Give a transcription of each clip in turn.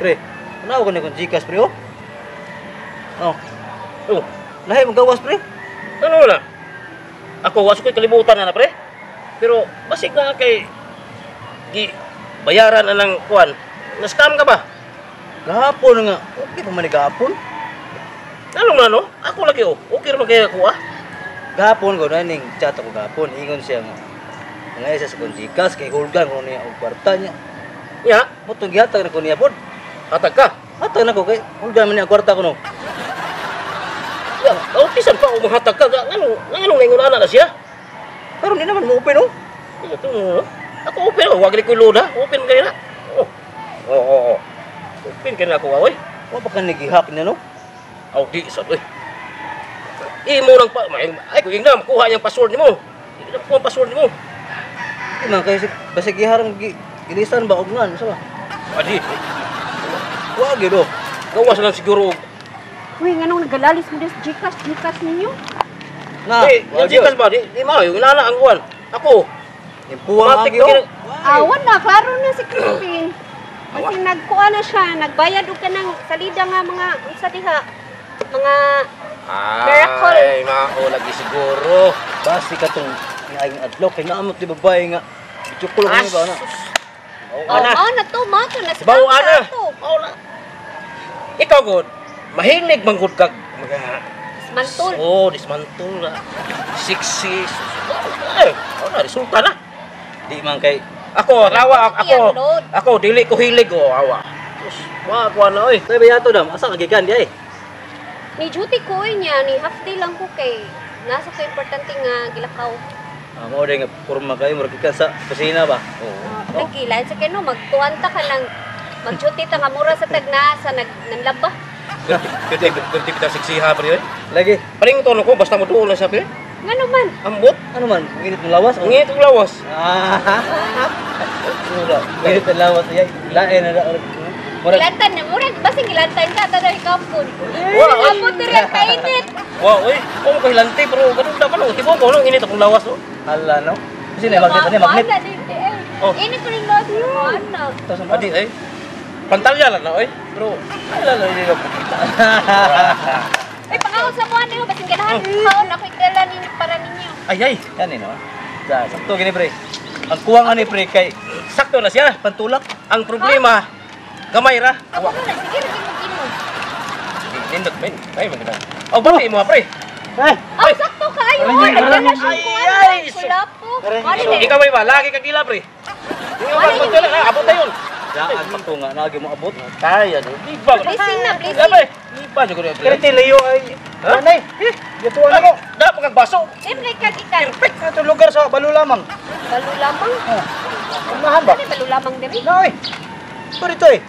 Pre, ano ko na kung Gcash, pre, oh? Oh, Oh, lahi mong gawas, pre. Ano na? Ako, waso ko'y kalimutan na na, pre. Pero, basig na kay gi bayaran na ng kuan. Na-scam ka ba? Gahapon nga. Okay pa man ni gahapon. Ano na, no? Ako lagi, oh. Okay naman kaya ako, ah. Gahapon ko na ning chat ako gahapon. Ingon siya nga. Nga isa sa kong Gcash kay hulgan ko niya og kwarta niya. Ya, Mutong gihatag na ko niya pod. Hatag ka. Hatag na ko kay hulgan man niya ang kwarta ko no. Ya, oh, bisan pa umuhatag ka. Ngano, ngano ngayon na siya? Pero di naman mo open oh. Ito, no? Ako open, oh. Wag ko loda. Open kayo na. Oh. Oo, oh, oh. Open kayo na ako, oy. Wa pa ka nag-hack niya no. Aw, di sa oy. Imo nang pa, ay, kung ingna, makuha niyang password nimo. Hindi na kuha ang password nimo. Di man kay basig giharang gilisan ba og ngan sa ba? Adi, Wa gyud oh. gawas lang siguro. Uy, nganong nagalalis mo des Gcash, Gcash ninyo? Na, Eh, wa yung gyud. Gcash ba? Di, di ma, yung inana ang kuwan. Ako, Impuwang Matik agi oh. kini- Awan na, klaro na si Crispin. Kasi nagkuha na siya, nagbayad og kanang salida nga mga unsa diha, mga Miracle. Ay, mao lagi siguro. Basi ka tong niaging adlaw kay naamot di babae nga. Bitsukulo ko ba na. Mao Oh, na. mao na to, mao to na si Bawa na. to. Mao na. Ikaw god, mahilig man gud kag mga Mantul. Oh, dismantul na. Sexy. Ay, mao na resulta na. Di man kay Ako, rawa ako. Yan, Lord. Ako dili ko hilig oh, awa. Sus, wa ko na oy. Tay bayato dam, asa ka gikan di ay? Ni duty ko oy niya, ni half day lang ko kay nasa ko importante nga gilakaw. Ah, mao nga porma kayo murag gikan sa kusina ba. Oo. Oh. Nagkilan sa kano magtuan ta ka lang mag-duty ta nga mura sa tagna sa nag nanlaba. Pwede pwede kita seksiha pre oy. Lagi. Paring tono ko basta mo duol na sa pre. Ngano man? Ambot. Ano man, nginit ng lawas? Ang init ang lawas. Ah. Nginit ng lawas ay lain na murag Gilantan na mura basing gilantan ka ta dahil kampon. Wala, oy. Kampon diri ang kainit. Wa oy, kung ko hilanti pero ganun dapat no, tibo ko no init akong lawas no. hala no. Kasi na magnet ani magnet. Maana din eh. Oh. Init ko rin lawas maana. Tapos ang Adi ay. Pantalya lang na oy. Pero hala no hindi na pakita. Ay pangawon sa mo ani basing ganahan kaon ako dala ninyo para ninyo. Ay ay, Yan eh no. Sa sakto gini pre. Ang kuwang ani pre kay sakto na siya. pantulak. Ang problema gamay ra. Ako na sige ra mo ginom. Nindot men. Ay maganda. Oh, bati mo pre. Eh, Aw sakto kaayo oy nagdala siya Ay, kuan. ay, Kulapo. So, ikaw may ba lagi kag dila pre. Di ba Wala mo tala na abot na yun. daan pa ko nga naagi mo abot. Kaya no. Di ba? Blessing na blessing. Labi. Di ba jud ko pre. Kriti layo ay Ha? anay. Gituan ako. Dapat kag baso. Siyempre kagikan. Perfect na itong lugar sa Balo lamang. Balo lamang. Unahan ba? Ano balo lamang diri? Na oy. Ito dito eh.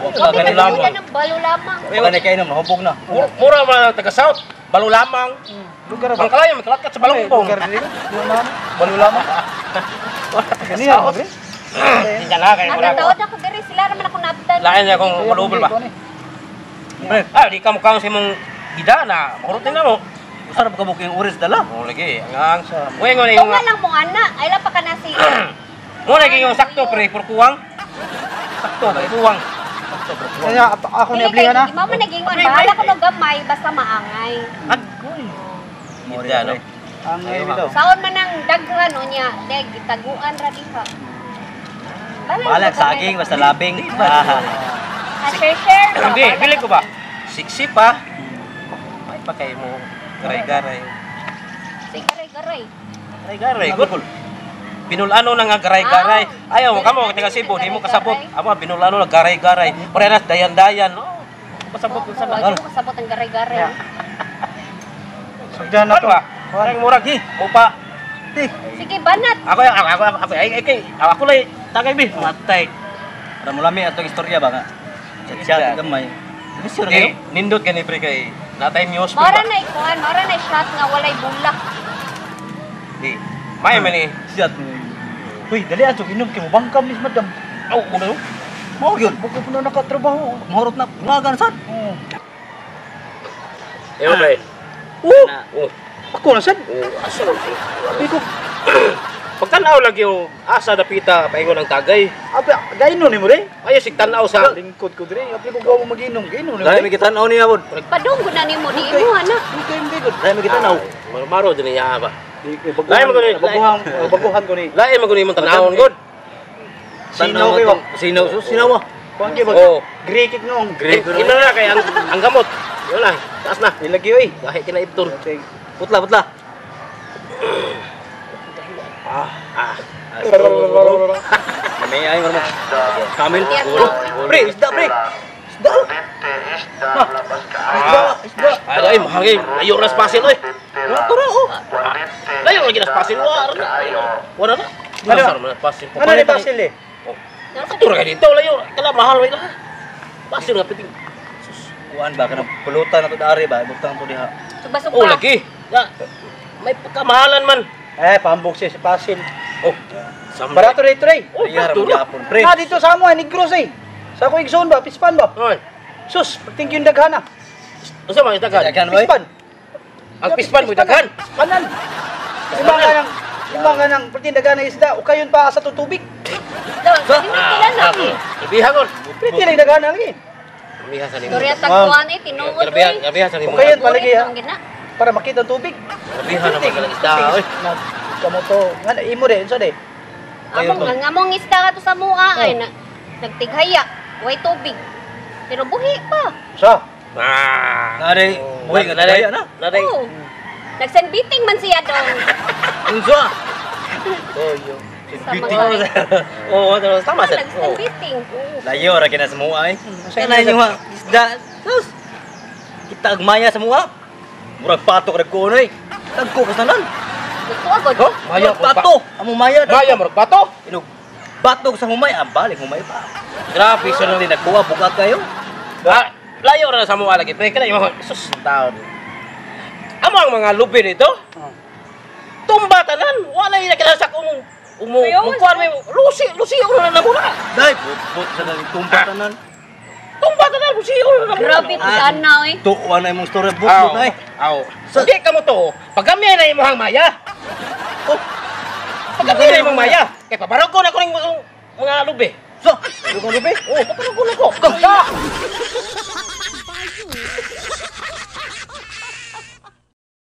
Wa Kami pa gani lamang. nagdala ng balo lamang. Wa ka kainom nahubog na. Mura man taga South. Balo lamang. Lugar ba? Ang kalayo magkalatkat sa balongbong. Lugar dito. Unahan. Balo lamang. Kaniya ba? Hindi na kay Ang wala ko. taon ako diri sila raman ako naabtan. Lain niya kung malubol ba. Pre, Ah, di ka mukhang sa imong gida na. Mahurot na mo. sarap ka mo kayong oras dala. Oh, lagi. Ang Uy, ngone yung Tunga lang mo ana, ay lang pa ka na si. Mo lagi yung sakto pre, pur kuwang. Sakto, pre, kuwang. Sakto pre. kuwang. Kanya ako ni ablihan na. Di mama nagingon, bahala ko no gamay basta maangay. Agoy. Mo Gida, no? pre. Ang ngayon dito. Saon man ang daghan o niya, deg gitaguan ra diha. Balag saging basta labing. Ah. Ah, share share. no, Hindi, bahala bili ko ba? gamay. Siksi pa. May pa kayo mo garay-garay. Sige, garay-garay. Garay-garay, good. Binulano na nga garay-garay. Ah. Ayaw mo kamo taga Cebu, di mo kasabot. Amo binulano na garay-garay. Parenas dayan-dayan, no. Kasabot ko sa Wala ko kasabot ang garay-garay. Sugdan na Ano to. ba? Murag murag hi, mupa. Ti. Sige, banat. Ako ako ako ako ay ay kay ako lay tagay bi matay. Para mo lami atong istorya ba nga. Chat gamay. Sure Di, kayo. nindot gani pre kay natay news Mora na ikuan, mora na shot nga walay bulak. Di. May man ni. Chat. Uy, dali ato inom kay mo bangkam ni madam. Aw, kuno. Mao gyud. Bako pa na nakatrabaho. Mahurot na. Umaga na sad. Oo. Ewa pre. Oh, Na. Oh, ako na sad. oh, asa lang. Di ko Pagtanaw lagi yung asa dapita paingon ang tagay. Apa gainon nimo re? Ayo sig tanaw sa Lingkod ko dire. Apli ko gawa mo maginom, gainon nimo. Dahil may kitanaw niya pod. Padung gud na nimo di imo ana. Dugay mo gud. Dahil may kitanaw. Maro din niya ba. Di ko Lain mo gani. baguhan, baguhan ko ni. Lain man gud imong tanawon gud. Sinaw kayo. Sinaw, sus, sinaw ah. Kuan kay Oh. Grey kick noong. Grey. Ina na kay ang gamot. Yun na, taas na. Ilagi oy. Gahi kinaibton. Putla, putla. Ah. Ah. May ay mo. Kamil. Iya, Pre, isda pre. Isda. Isda, isda. Ay, ay mahangin. Layo ras pasin oy. Tura oh. Layo lagi nas pasin wa. Wala na. Ano? Ano man pasin? Ano ni basil eh? Tura ka dito layo. Kala mahal way lah. Pasin nga piting. Kuan ba kanang pulutan na to dari ba butang to diha. Suba-suba. Oh lagi. Ya. May pagkamahalan man. Eh, pambok siya sa basil. Oh. Sampai. Barato rito re. Oh, Iyara barato mo ra. gyapon pre. Na dito sa amo Negros eh. Sa ako igsoon ba, pispan ba? Oy. Sus, tingin yung daghana. Unsa man daghan? Daghan oy. Pispan. Ang pispan mo daghan. Panan. Lima nga nang perting daghana isda, ukayon pa sa tubig. Daw, hindi na. Grabihan kon. Perting lang daghana lagi. Grabihan sa nimo. Storya tagkuan eh, tinuod Grabihan, oy. grabihan sa nimo. Ukayon pa lagi ha. Burit, ang gina. Para makita ang tubig. Grabihan naman ka lang isda oy. Kamo to. Nga na imo rin, unsa de? Among ang among isda kato sa mua ay na, nagtighaya, way tubig. Pero buhi pa. Sa. Ah. Nari, buhi ka Naday na. Naday. Oo. Nagsenbiting man siya dong. Unsa? Oh, yo. Sa mga Oo, tama sir. Oo. Nagsenbiting. Oo. Layo ra kina sa mua eh. Sa Kanay nyo ha, isda. Sus. Kita agmaya sa mua. Murag patok ra ko oy. Tagko ko tanan. Gusto agad. Oh, maya Murag bato. Among maya. Maya murag bato. Inog bato sa humay, ah, balik humay pa. Grabe Sa sa nang nagkuha bugat kayo. Ah, layo ra sa mua lagi. Pre, kana imong sus taon. Amo ang mga lubi nito. Tumba tanan, wala ina kinasa kung umu mukuan may lusi lusi na na muna. Dai, put sa nang tumpa tanan. Tumba tanan lusi na na muna. Grabe ko sana oy. Tuwa na imong story book na eh. Aw. Hindi ka mo to. Paggamay na imong maya. Oh. Paggamay na imong maya. Kay pabarog ko na ko ning mga lubi. So, lubi. Oh, pabarog ko na ko. Sa.